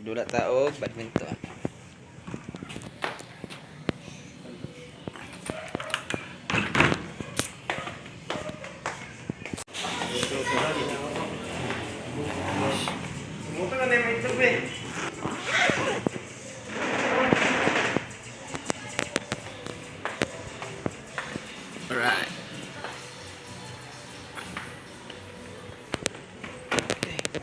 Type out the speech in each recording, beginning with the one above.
Dula ta og badminton. Alright. Okay.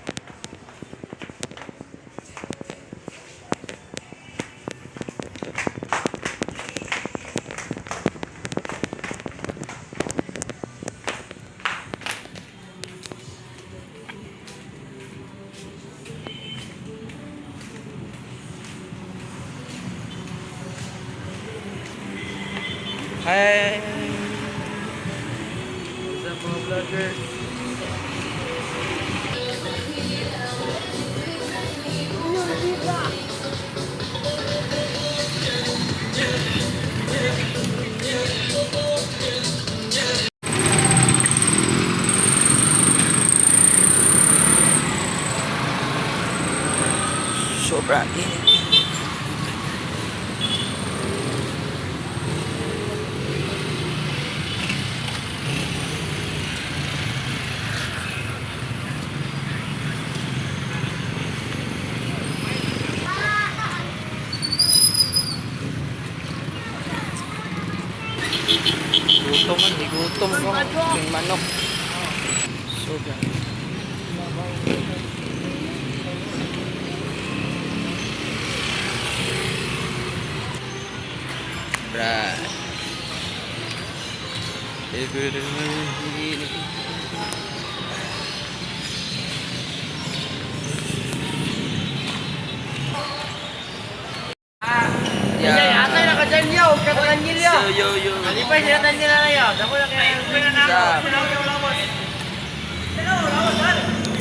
Hi! What's up, mga vlogger? Sobrang init. Gutom man, di gutom ko. Yung manok. Sobrang. Bra. Yeah. Atay na ka dyan yaw, katanil Yo, yo, yo. Alipay sila tanil na yaw. Dako na kaya. Sa-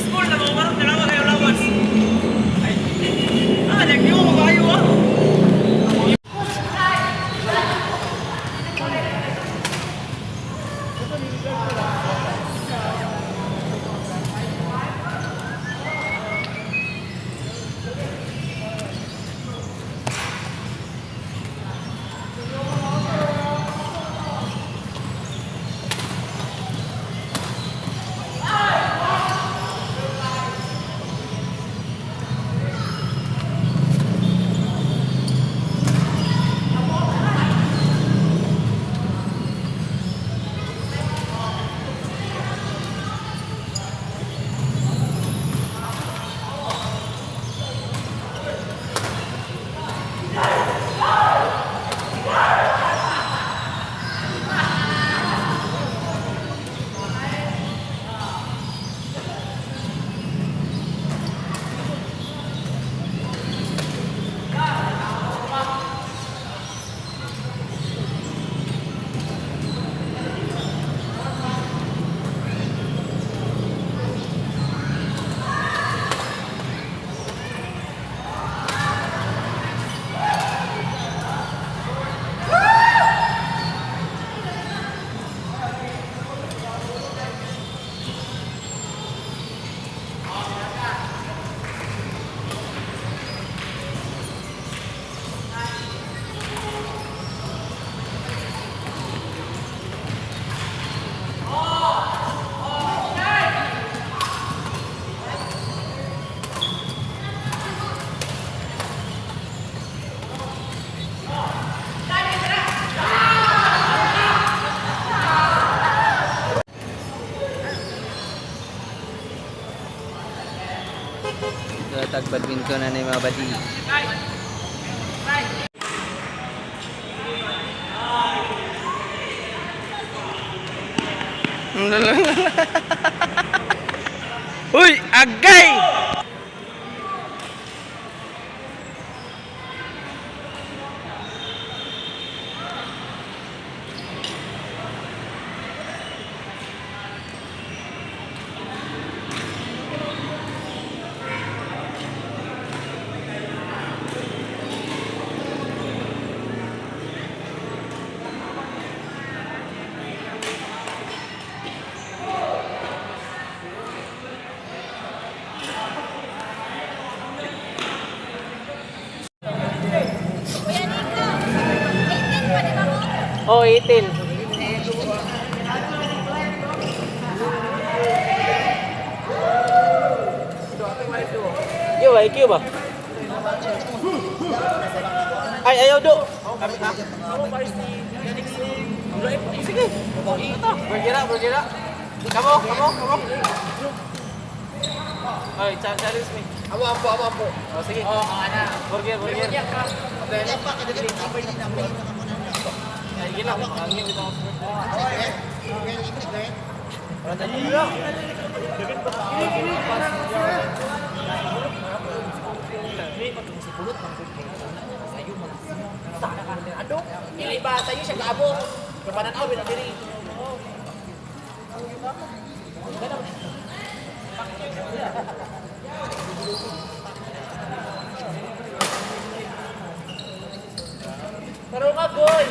School na mga marong dalawa kayo lawas. Ay. Ah, nagyo mo kayo ah. Tag badminton na ni mga badi. Uy, agay! Oh, 18. Yo, IQ ba? Ay, ayaw do. Sige. Burger, burger. Kamo, kamo, kamo. Ay, challenge me. Amo, ampo, amo, ampo. Oh, sige. Oh, ana. Burger, burger. Ay, gila. Angin ito. Dili ba sayo siya gaabo? Kapanan aw bilang diri. Pero nga boy.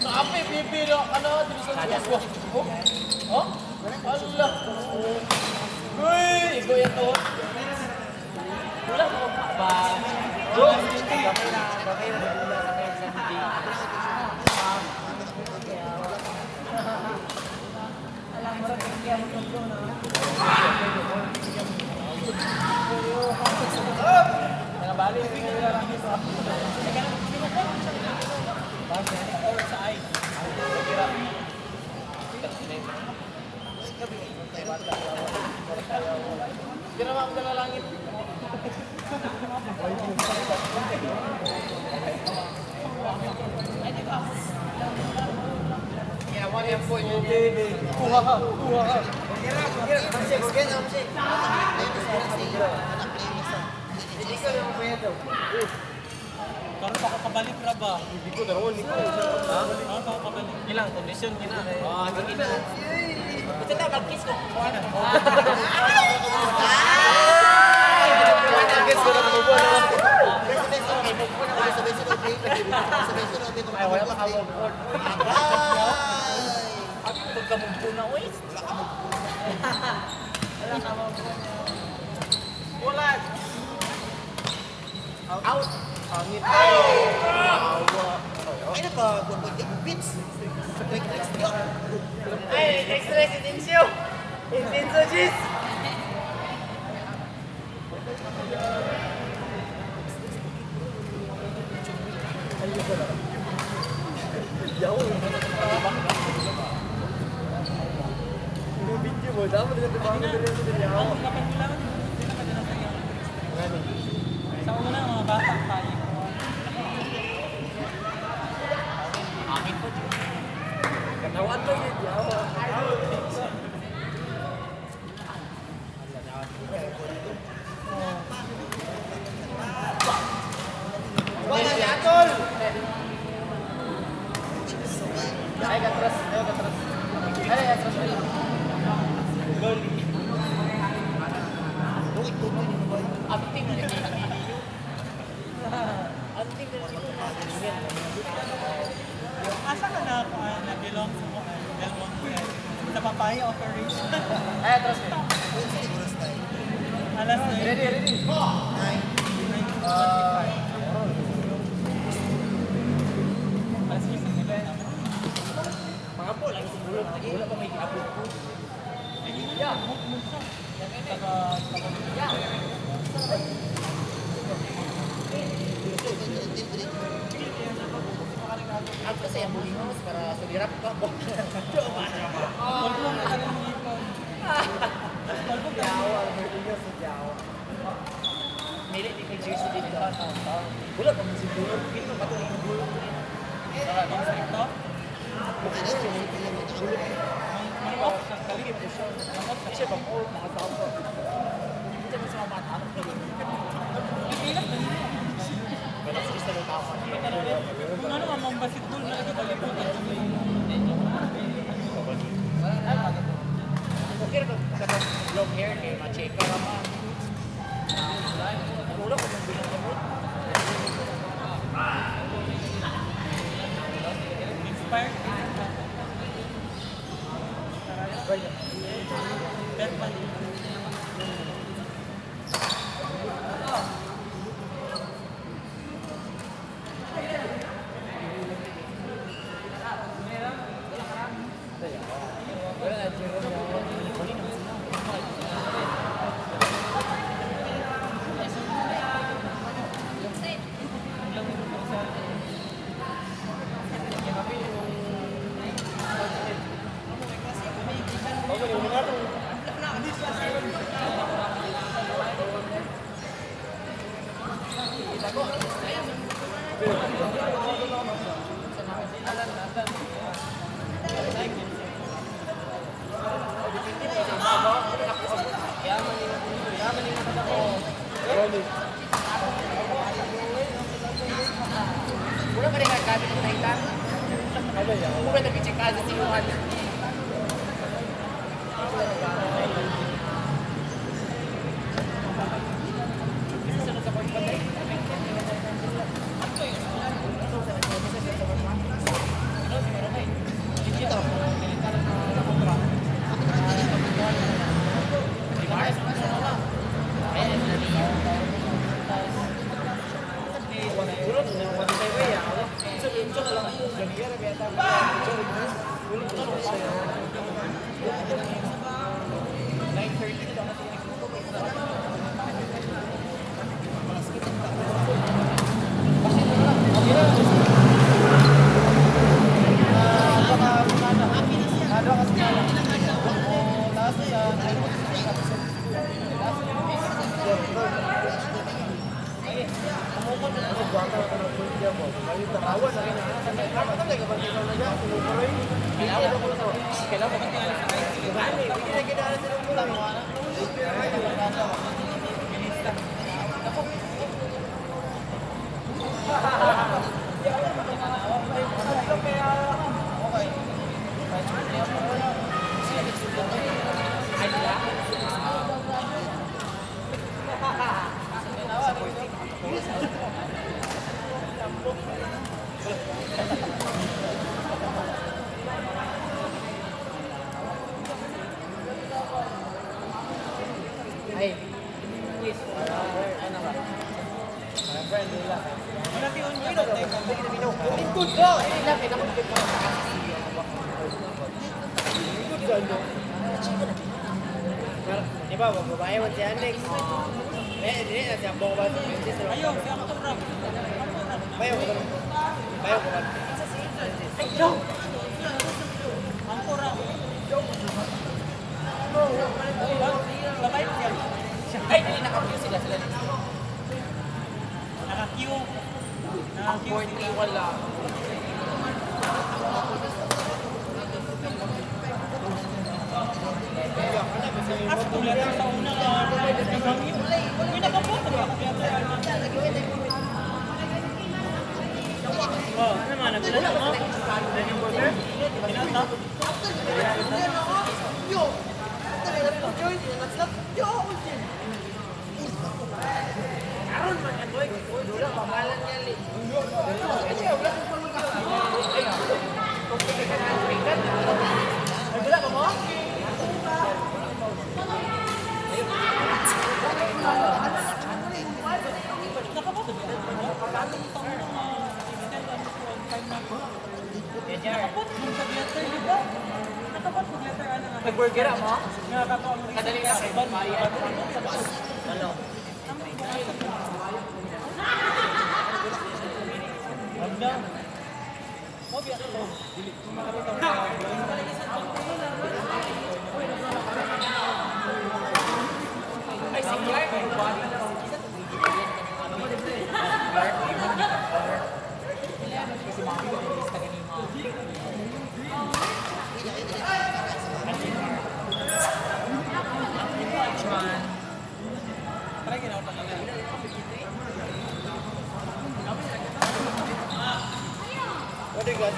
Kape, bibi, no? Ano? Dili sa Oh? Oh? Allah. Uy, igo yan to. Wala ko ba? Go! Ginawa ko na langit. Kuha ka, kuha ka. Karon pa ko kabalik ra ba? Hindi ko daron, hindi ko. Ha? Karon pa ko kabalik. Ilang kondisyon gina. Ah, sige na. Basta na mag-kiss ko. Guess ko na tumubo. Ay, wala pa ka move on. Pagka-move on na, uy. Wala. Out. Angin. Ay, extra si Tincio. Tincio, Gis. Video mo, dapat na Ang kapangulangan din na kadala sa iyang. Sa una mga bata tayo. Katawan to yun, yawa. Wala si Atol. Ay, katras. Ay, katras. Ay, katras. Anting na rin. Anting na rin. Asa ka na na belong sa mga Del Monte? Sa papaya operation. Ay, atras mo. Alas 9. Ready, ready. 9:25. Alas 15 nila. Mga po, lagi sa bulog. Wala pa may giabot ko. Yeah. Taga taga Ako sa iyang bulinos para sa dirap ka. Palbong na rin dito. Palbong na Mili di kay jersey dito. Wala pa man si bulog. Dito pa to yung bulog. Ito. May off siya. Kaligid po siya. Hindi siya pang all mga tao. Hindi man sa mga bata. Ipilas na nila. Wala sa isa ng tao. Kung ano ang mga basketball na lagi balibutan. Okay ra ka long hair kay ma-check ka ma. Wala ko mong bilang kamot. Inspired. Bet pa. Palitan. Kung pwede nag-check ka sa sinuhan. Ay, please. Ano ba? Wala ti on yun. Lingkod ka! Eh, laki na kung Di ba, babae mo si Alex. Eh, di na siya buong ba? Ayaw, siya ako rap. Bayo ko. Bayo ko. Ang kura. Babae siya. Ay, hindi naka-view sila sila. Naka-Q. Naka-Q. 4-3-1 lang. As kung letter sa una ka. Uy, nakaboto ba? Oh, ano man, nagdala na mo? Ano yung burger? Pinata? Nakaboto ba? Sa una nga, extend ang time na ko. Nakaboto mo sa letter, di ba? Nakaboto mo letter, ano nga? Nag-burger mo? Nakakato ang Kadali na sa iban, maayo. Ano? Wala. Mo biya ko. Dili. Ay, si Clark, may body. Kasi mga lista ganimo. Try ginawa pa kala. What do you got?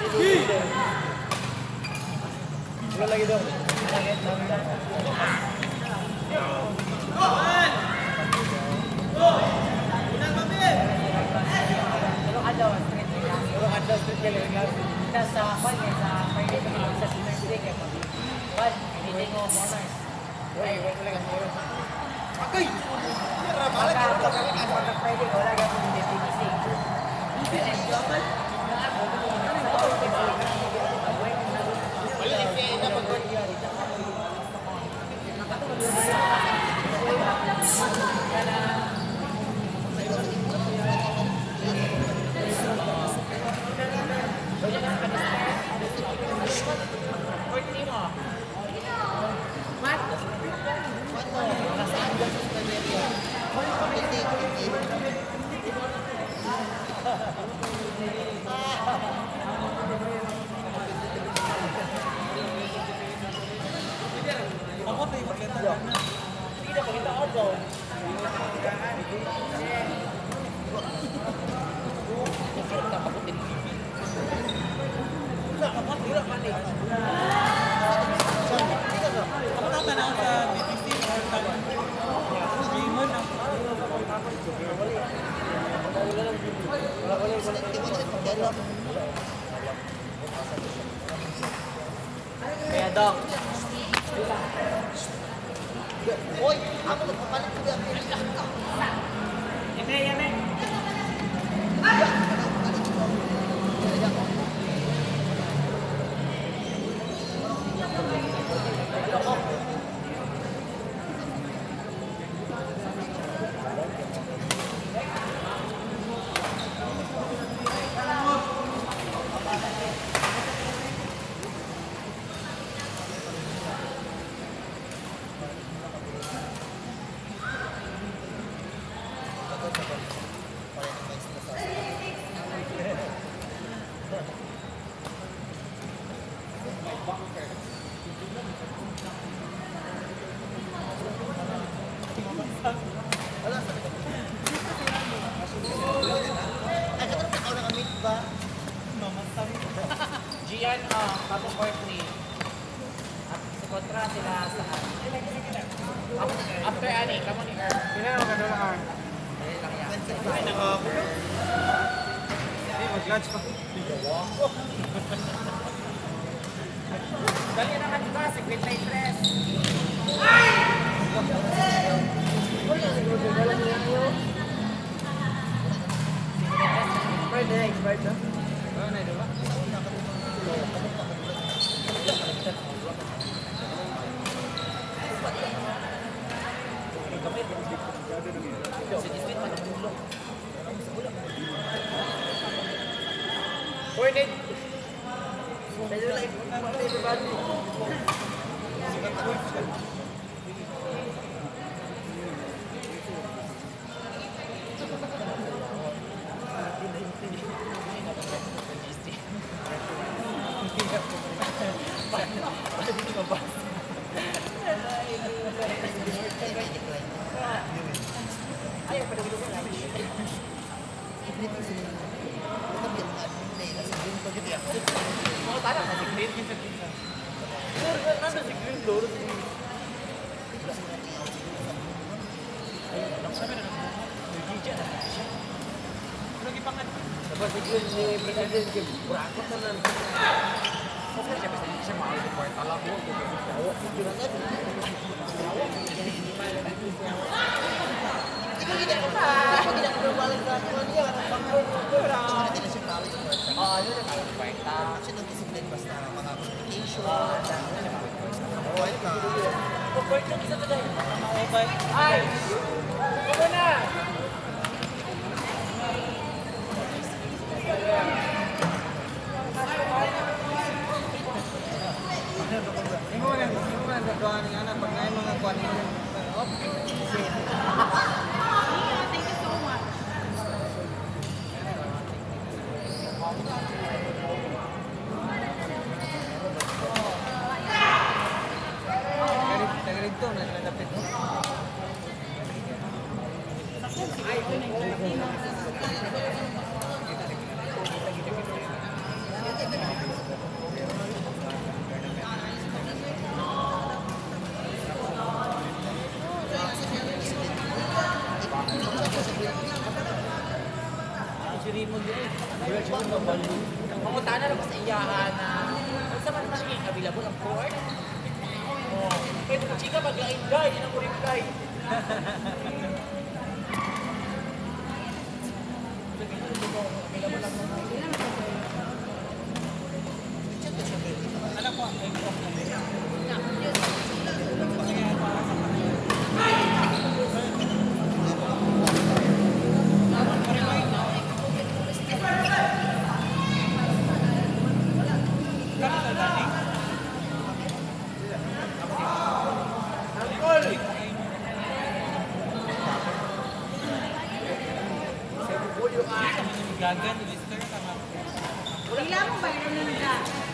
Wala lagi daw. Pero adlaw, street nila. Pero adlaw street ka lang. Tapos sa kwan eh, sa Friday, sa Thursday, kaya pag kwan, meeting of honors. Uy, wala talaga siguro. Pagka Friday, wala gapon yung DPTC. Ako tayo mag-letter na. Hindi na pakita ako. Ako natanaw sa BBC or sa Raymond ang Kaya dong. Hoy, ako nagpapalit ko yan. Yame, yame. Ay, katulad sa kauna kami, ba? Gian, tapos Courtney. At sa kontra sila sa... After ani, kamo ni Earl. Sino yung kadula ka? Dali lang yan. Ay, naka-ako. Hindi, mag-lunch pa. Dali na ka, 53. Expired na, expired na. Oo na, di ba? Courtney, mga tara, kasi green yun sa green. Sir, nando si green, loro si green. Lagi pa nga. Tapos si Green ni President Kim, burakot na lang. Kasi siya, basta hindi siya mahal sa kwarta lang. Ikaw ginagawa sa ako niya, Hindi siya tawag sa kwarta. Oo, yun ang tawag sa kwarta. Actually, nag-discipline basta mga communication. Kwarta. Court lang isa to dahil. Okay. Ay! Kumo na! Hindi mo na, hindi mo na nagawa ni Ana pag naay mga kuwan niya. Oh, Thank you so much. Tagarid to, nalalapit mo. Pangutan na lang sa iyahan na kung sa man siya available ang court. Oh, kaya kung chika maglain guy, yun ang reply. Alam ko, ay off na. Gagan, Lister, tama. Pila mo ba yung nanda?